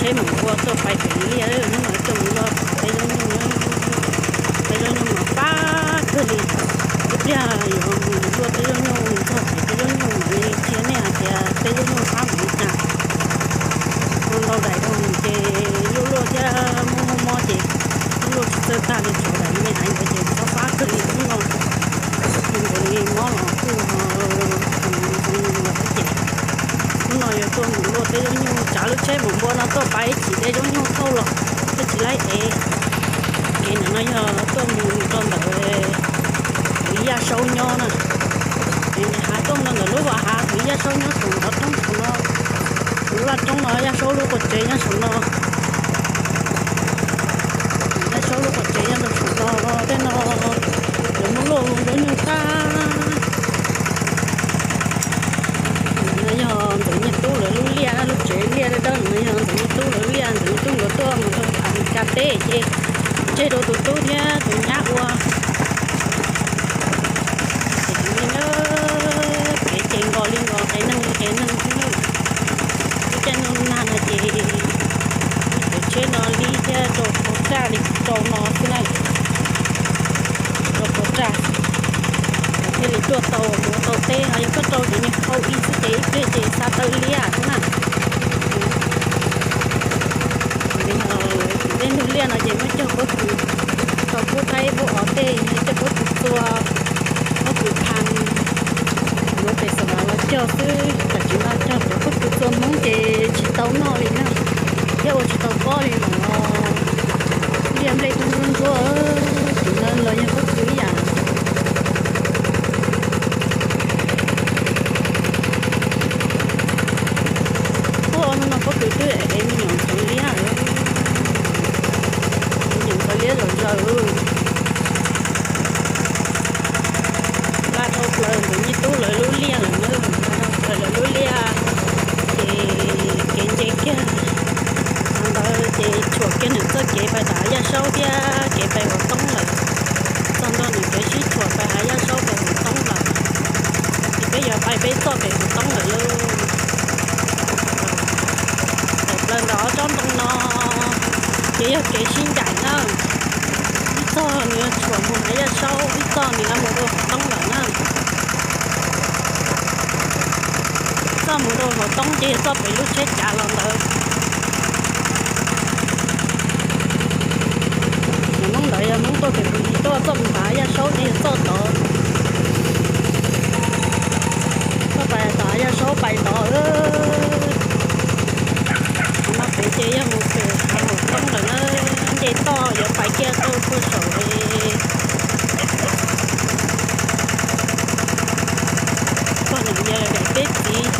tsheb mus ua tuaj pais pem liaj, hnub no coj mus luaj teb zaub nyuj. Teb zaub nyuj mas fab kawg li. Ib pliag yuav mus luaj teb zaub nyuj, mus txog pem teb zaub nyuj mam li qhia nej hais tias teb zaub nyuj fab npaum li cas. Ua ntau daim rau ces luaj luaj thiab muaj muaj mob ces luaj luaj tsis txawj tag li, tshuav daim me aiv ntawd ces fab fab kawg li hnub no. Mus ntawd li mob los kuj ho zoo lawm thiab ces hnub no yuav tuaj mus luaj teb zaub nyuj, tsav lub tsheb mus npua no tuaj pais ib chim teb zaub nyuj thauj los thiaj tsis laib ev. Ev ntawm no yog tuaj mus rau ntawm Yaj Saub nyob na. Ev ntawm hav tuaj mus rau ntawm lub vaj hav thaum Yaj Saub nyob saum nov roob saum no. Lub laj roob no Yaj Saub lub qua tsev nyob saum no. Yaj Saub lub qua tsev nyob rau saum no, tej no lawv muab luaj ua zaub nyuj tag. No yog Ntxawm Nyiaj Tub lawv lub liaj, lub tsev liaj dawb dawb no yog Ntxawm Nyiaj Tub lawv liaj, Ntxawm Nyiaj Tub nkawd tuaj mus rau Amelikas teb ces tseg rau tus tub thiab tus nyab ua. Ces kev ces nkaus li nkaus, qev neeg li qev neeg xwb na. Lub caij ntuj nag no ces lub tsheb no li thiab rau raj li rau no xwb na, rau raj thiaj li tuaj tau mus tau teb. Ho yog koj rau cov niag phau ib xwb ces ib pliag ces xa taw liab xwb na. Li no lawv tim tej ntug liaj no ces muab cog pob kws, rau pob qaib pob os tej, cog pob kws txua, pob kws pha. Yuav pem Xav Vas los cog xwb, tam sim no cog cov pob kws txua Hmoob ces tsis tau noj li na, thiab ua tsis tau pob li lawm os. Liaj nplej kuj ntsuab ntsuab, tim no los yog pob kws ib yam. Ua no pob kws twb ev me nyuam ntxhov liab, me nyuam ntxhov liab zom zaws. Laj dhau plaws Ntxawm Nyiaj Tub lawv lub liaj lawm na, laj dhau plaws lawv lub liaj, ces kev nce kiag ntawd ces tshuam kiag nws txoj kev pais tom Yaj Saub thiab kev pais Huam Toob lawm. Txog ntua nws kev sib tshuam pais hav Yaj Saub pais Huam Toob lawm, ces peb yuav pais peb txoj pem Huam Toob lawm lauj. Tawm plaws ntawm ob tsob ntoo no ces yog kev sib ncaim na. Ib txoj nws yuav tshuam mus hav Yaj Saub, ib txoj nws yuav mus rau Huam Toob lawm na. Txoj mus rau Huam Toob ces yog txoj pem lub tsheb cav los ntawd. Cov Hmoob ntawd yog Hmoob tuaj pem Phu Nyi tuaj, txoj mus tom Yaj Saub ces yog txoj tod. Txoj pais tom Yaj Saub pais tod. Qhov no pem ces yog mus pem hav Huam Toob lawm na, nce toj yuav pais kiag rau puag saum pog niam yawg daim teb txiv.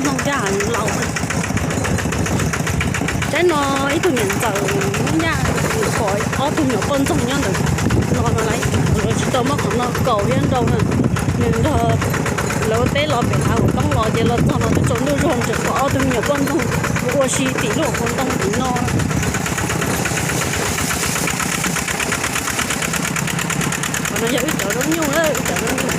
Ntxoog thiab laus. Saib no, ib tug niam ntxawm Hmoob Yaj pom ob tug me nyuam poj ntxoog nyob ntawm no no lauj, lawv tsis tau muab qhov no kaus thiab nrau na. Nws nrog lawv ua teb los pem hav huam toob los ces los txog no twb tsaus ntuj zog tseem pom ob tug me nyuam poj ntxoog ua si tim lub hauv paus ntoo tim no. Qhov no yog wb cov zaub nyuj, wb cov zaub nyuj.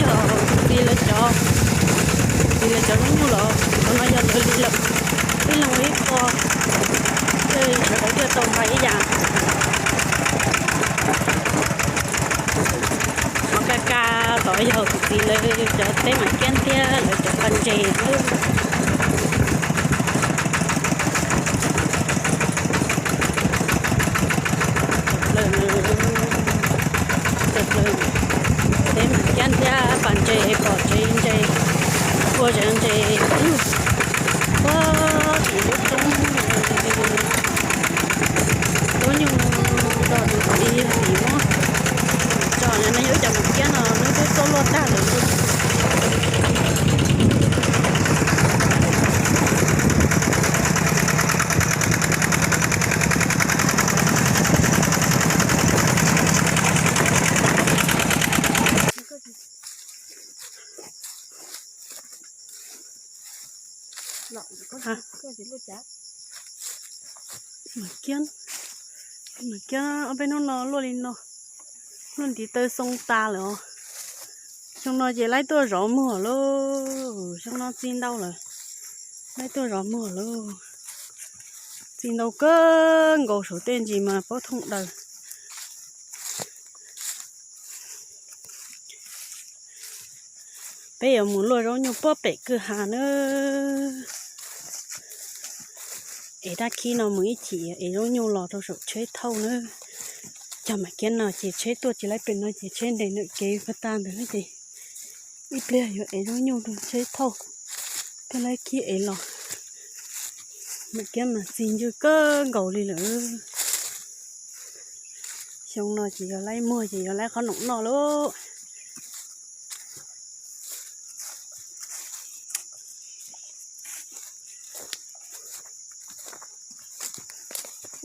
Yog tus txiv lawv cov, tus txiv lawv cov zaub nyuj los, qhov no yog lawv li lawm, ib leeg ib qho, sawv daws thiaj tau nqa ib yam. Qhov ka ka tod yog tus txiv lawv cov teb mam kiab thiab lawv cov pas ntses. Teb mam kiab thiab pas ntses, pom tsev ntses, ua tsev ntses, ua tsev lub roob. Zaub nyuj nrog tus txiv muab tso, no yog ib cov mam kiab no, lub twb tuaj luaj tag lawm. Mam kiab, mam kiab ob peb hnub no luaj li no, luaj ntiv taw xoo tas lawm os. Xyoo no ces laib tuaj zov muag lauj, xyoo no txi ntau lawm, laib tuaj zov muag lauj. Txi ntau kawg nkaus, saum tej ntsis mas pob thooj daws. Peb yuav mus luaj zaub nyuj puag pem kwj ha nawb. Es dab khib no mus ib chim es zaub nyuj los rau saum tsheb thauj nawb. Cov mam kiab no ces tsheb tuaj tsis laib pem no ces tsheb nres ntawm kev puag ta ntawd ces ib pliag yuav ev zaub nyuj rau tsheb thauj thiaj laib khib ev los. Mam kiab mas txi ncw kawg nkaus li lawm. Xyoo no ces yog laib muag ces yog laib qhob noom noj lauj.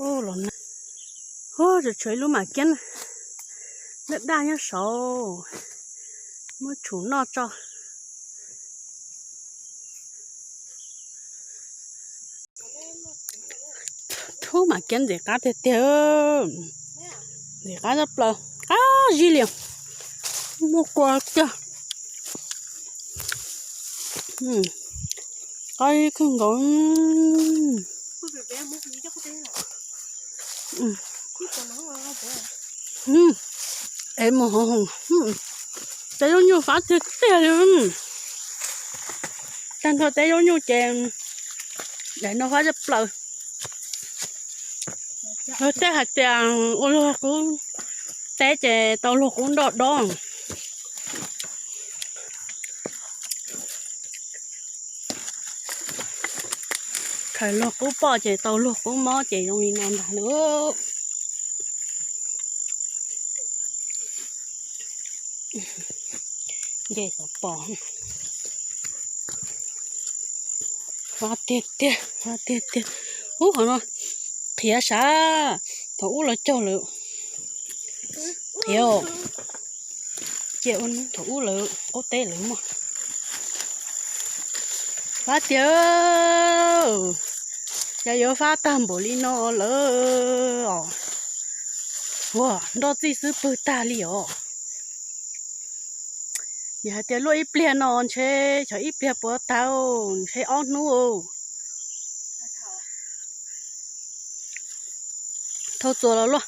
Ub, los na, ub, tseem tshuav ib lub mam kiab na, daj daj nyob saud, muab tshum noj tso. Thub, mam kiab ntxim qab tiag tiag, ntxim qab tshaj plaws, qab zib li, muaj kua tiag. Qab zib kawg nkaus. Es mus hov hoov, tej zaub nyuj fab tiag tiag li. Tag nrho tej zaub nyuj ces daim no fab tshaj plaws. Luag tej hais tias ua luag qub teb ces tau luag qub nroj dob. Khaws luag qub poj ces tau luag qub mob ces zoo li no ntag lauj. Nce tau pom. Fab tiag tiag, fab tiag tiag. Ub, qhov no qhiav sav, thaum ub los cog lawm. Qhiav, cia ua thaum ub lawv qub teb lawv muaj. Fab tiag, cas yuav fab tag npaum li no lawm os. Ua nroj txij xwb pwg tag li os. Yog hais tias luaj ib pliag no ntshe xyov ib pliag puas tag, ntshe ob hnub. Thauj txuas los luaj.